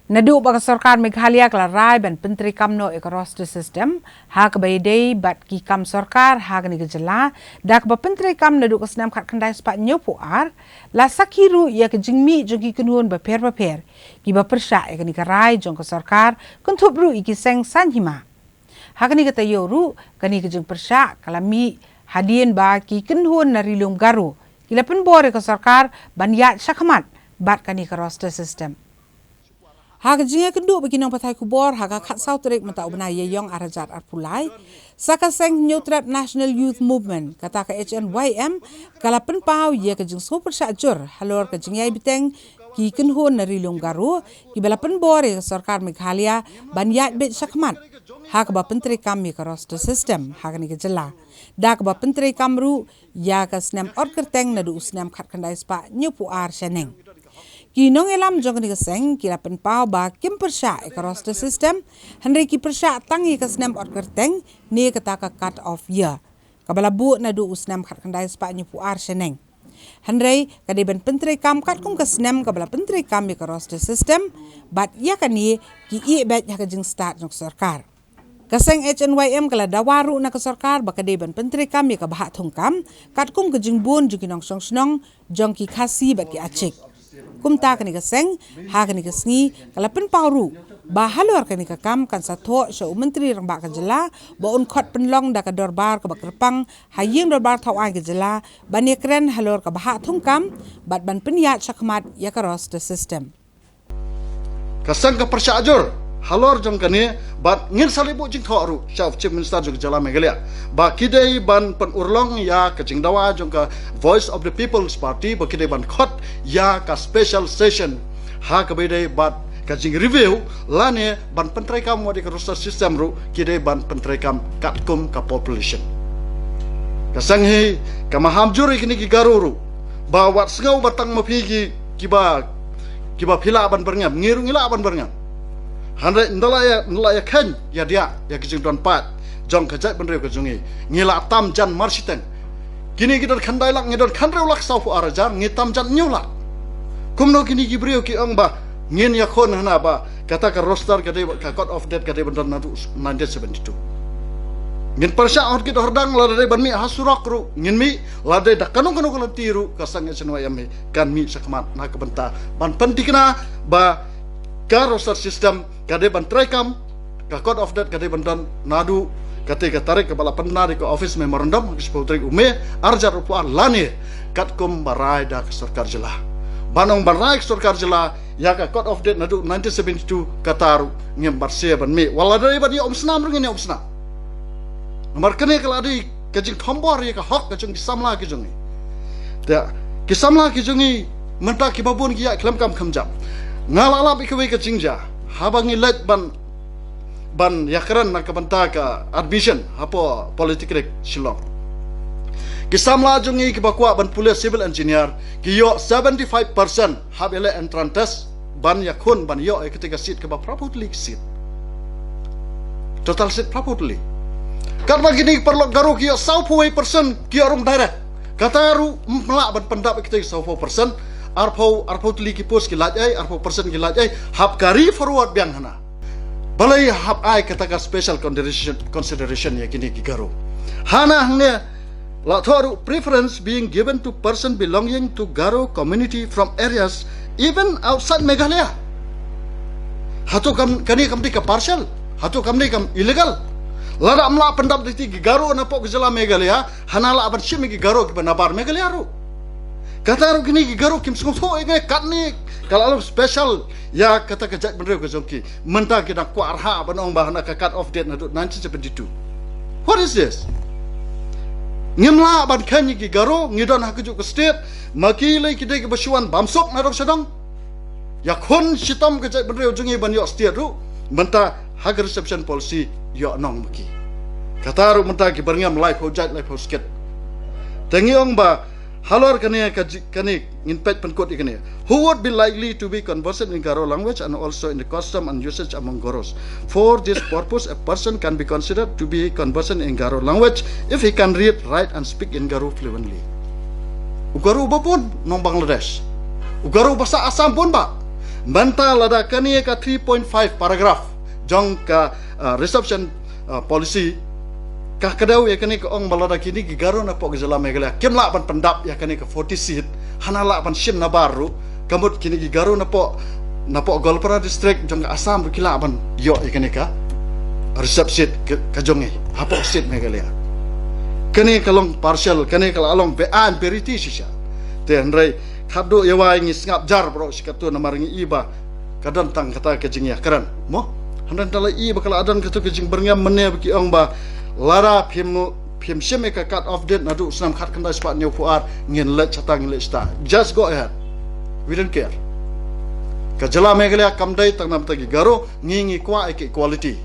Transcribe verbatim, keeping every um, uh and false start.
Naduh ba ka sorkar Meghalaya ka la rai ban pyntreikam noh ïa ka roster system ha kaba ïadei bad ki kam sorkar ha kane ka jylla, da kaba pyntreikam naduh ka snem khatkhyndai spah hynñiewphew ar, la sakhi ruh ïa ka jingmih jong ki kynhun bapher bapher kiba pyrshah ïa kane ka rai jong ka sorkar, kynthup ruh ïa ki seng saiñ hima. Ha kane ka taïew ruh, kane ka jingpyrshah ka la mih hadien ba ki kynhun na Ri Lum Garo ki la pynbor ïa ka sorkar ban ïaid shakhmat bad kane ka roster system. Ha ka jingïakynduh bad ki nongpathai khubor ha ka khatsaw tarik mynta u bnai Ïaïong arhajar arphew lai, sa ka seng Hynñiewtrep National Youth Movement, kata ka H N Y M, ka la pynpaw ïa ka jingsngewpyrshah jur halor ka jingïai bteng ki kynhun na Ri Lum Garo kiba la pynbor ïa ka sorkar Meghalaya ban ïaid beit shakhmat ha kaba pyntreikam ïa ka roster system ha kane ka jylla, da kaba pyntreikam ruh ïa ka snem ot kyrteng naduh u snem khatkhyndai spah hynñiewphew ar shaneng. Ki nongïalam jong kane ka seng ki la pynpaw ba kim pyrshah ïa ka roster system, hynrei ki pyrshah tang ïa ka snem ot kyrteng ne kata ka cut off year, kaba la buh naduh u snem khatkhyndai spah hynñiewphew ar shaneng. Hynrei ka dei ban pyntreikam katkum ka snem kaba la pyntreikam ïa ka roster system, bad ïa kane ki ïeh beit ha ka jingstad jong ka sorkar. Ka seng H N Y M ka la dawa ruh na ka sorkar ba ka dei ban pyntreikam ïa ka bhah thungkam katkum ka jingbun jong ki nongshong shnong jong ki Khasi bad ki Achik. Kumta kane ka seng ha kane ka sngi ka la pynpaw ruh ba halor kane ka kam kan sa thoh sha u Myntri Rangbah ka jylla ba un khot pynlong da ka dorbar kaba kyrpang ha ïing dorbar thaw aiñ ka jylla ban ïakren halor ka bhah thungkam bad ban pynïaid shakhmat ïa ka roster system. Ka seng ka pyrshah jur halor jong kane, bad ngin sa leit buh jingthoh ruh sha u Chief Minister jong ka jylla Meghalaya ba ki dei ban pynurlong ïa ka jingdawa jong ka Voice of the People's Party ba ki dei ban khot ïa ka special session ha kaba ïadei bad ka jingreview lane ban pyntreikam wat ïa ka roster system ruh ki dei ban pyntreikam katkum ka population. Ka seng hi ka maham jur ïa kine ki Garo ruh ba wat sngew ba tang ma phi ki, kiba, kiba phi lah ban byrngem, ngi ruh ngi lah ban byrngem. Hynrei nda la ïa, nda la ïa khein ïa diah ïa ki jingdon paid jong ka jaitbynriew ka jong ngi, ngi la tam jan marshiteng. Kine ki don khyndai lak, ngi don khyndai lak sawphew ar hajar, ngi tam jan hynñiew lak. Kumno kine ki briew ki ong ba ngin ïakhun hana ba kata ka roster ka dei, ka cut off date ka dei ban don naduh nineteen seventy-two. Ngin pyrshah hor kit hor dang, lada dei ban mih ha surok ruh ngin mih, lada dei da kano kano ka lynti ruh ka seng H N Y M hi kan mih shakhmat na ka bynta ban pynthikna ba ka roster system ka dei ban treikam, ka cut off date ka dei ban don naduh kata ka tarik kaba la pynbna da ka office memorandum, ka shiphew tarik u May arhajar arphew ar lane katkum ba rai da ka sorkar jylla. Ban ong ba rai ka sorkar jylla ïa ka cut off date naduh nineteen seventy-two, kata ruh ngim bat sia ban mih, wat la dei ban ïa umsnam ruh ngin ïa umsnam. Namar kane ka la dei ka jingthombor ïa ka hok ka jong ki samla ki jong ngi. Te ki samla ki jong ngi mynta kiba bun ki ïaid khlem kam khlem jam. Nga la lap ïa kawei ka jingjia haba ngi leit ban, ban ïakren na ka bynta ka admission hapoh Polytechnic Shillong. Ki samla jong ngi kiba kwah ban pule civil engineer ki ïoh seventy-five percent hap ïaleh entrance test ban ïakhun ban ïoh ïa kata ka seat kaba phraphew tylli ki seat. Total seat phraphew tylli. Katba kine ki paralok Garo ki ïoh sawphew wei percent ki ïoh rung direct. Kata ruh ym lah ban pyndap ïa kata ki sawphew percent. Arphew, arphew tylli ki post ki lait ei, arphew percent ki lait ei. Hap carry forward biang hana. Balei hap ai kata ka special consideration, consideration ïa kine ki Garo? Hana hangne la thoh ruh preference being given to person belonging to Garo community from areas even outside Meghalaya. Hato kam, kane kam dei ka partial? Hato kam dei kam illegal? Lada ym lah pyndap da ki Garo napoh ka jylla Meghalaya, hana lah ban shim ïa ki Garo kiba na bar Meghalaya ruh. Kata ruh kine ki Garo kim sngewthuh ïa kane, katne ka la long special ïa kata ka jaitbynriew ka jong ki. Mynta ki dang kwah rha ban ong ba hana ka cut off date naduh nineteen seventy-two. What is this? Ngim lah ban khein ïa ki Garo, ngi don ha kajuh ka state, ma ki lei ki dei kiba shu wan bam suk na dong sha dong. Ïakhun shitom ka jaitbynriew jong ngi ban ïoh state ruh, mynta ha ka reservation policy ïoh nong ma ki. Kata ruh mynta ki byrngem laiphew jait laiphew skit. Te ngi ong ba halor kane ka ji-, kane ngin peit pynkut ïa kane. Who would be likely to be conversant in Garo language and also in the custom and usage among Garos? For this purpose, a person can be considered to be conversant in Garo language if he can read, write and speak in Garo fluently. U Garo uba bun nong Bangladesh. U Garo uba sah Assam bun bah. Mynta lada kane ka three point five paragraph jong ka uh, reservation uh, policy ka kdew ïa kane ka ong ba lada kine ki Garo napoh ka jylla Meghalaya kim lah ban pyndap ïa kane ka forty seat, hana lah ban shim nabar ruh, ka mut kine ki Garo napoh napoh Goalpara district jong ka Assam ruh ki lah ban ïoh ïa kane ka reserve seat ka, ka jong ngi hapoh state Meghalaya. Kane ka long partial, kane ka la long beaiñ, beaiti shisha. Te hynrei khadduh ïa wai ngi sngap jar baroh shi katto namar ngi i ba ka don tang kata ka jingïakren mo. Hynrei da la i ba ka la don kata ka jingbyrngem mynne ba ki ong ba lada phim phim shim ïa ka cut off date naduh snem khatkhyndai spah hynñiewphew ar, ngin leit shata, ngin leit shata. Just go ahead. We don't care. Ka jylla Meghalaya kam dei tang namar ki Garo, ngi ngi kwah ïa ka equality.